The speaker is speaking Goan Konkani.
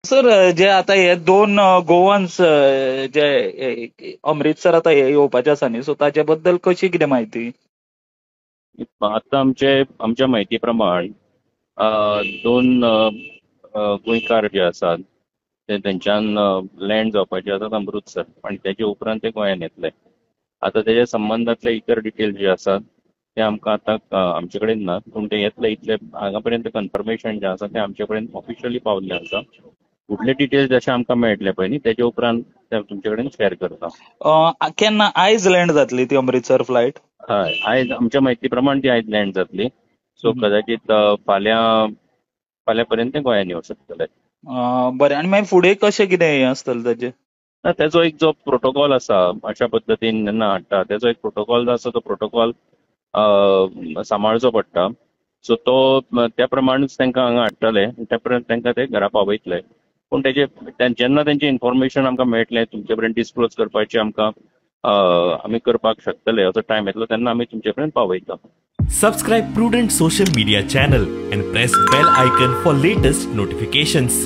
सर, जे आता हे दोन गोवन्स जे अमृतसर आता हे येवपाचे आसा न्ही, सो ताचे बद्दल कशी कितें म्हायती? आता आमच्या म्हायती प्रमाण दोन गोंयकार जे आसात ते तेंच्यान लँड जावपाचे आसात अमृतसर आनी तेजे उपरांत ते गोंयान येतले. आतां तेज्या संबंदांतले इतर डिटेल्स जे आसात ते आमकां आतां आमचे कडेन ना, पूण ते येतले इतले हांगा पर्यंत कन्फर्मेशन जें आसा तें आमचे कडेन ऑफिशियली पावल्लें आसा. फुडले डिटेल्स जशे आमकां मेळटले पळय न्ही तेजे उपरांत ते तुमचे कडेन शेअर करता. केन्ना आयज लँड जातली ती अमृतसर फ्लायट? हय, आयज आमच्या म्हायती प्रमाण ती आयज लँड जातली. सो कदाचित फाल्यां पर्यंत ते गोंयान येवं शकतले. बरें, आनी मागीर फुडें कशें कितें हें आसतलें ताजें? ना, तेजो एक जो प्रोटोकॉल आसा अशा पद्दतीन जेन्ना हाडटा तेजो एक प्रोटोकॉल आसा, तो प्रोटोकॉल सांबाळचो पडटा. सो तो त्या प्रमाणूच तांकां हांगा हाडटले, त्या प्रमाण तांकां ते घरा पावयतले. पूण तेजे जेन्ना तेंचें इन्फॉर्मेशन आमकां मेळटलें तुमचे पर्यंत डिस्क्लोज करपाचें आमकां आमी करपाक शकतले असो टायम येतलो तेन्ना आमी तुमचे पर्यंत पावयता. Subscribe Prudent social media channel and press bell icon for latest notifications.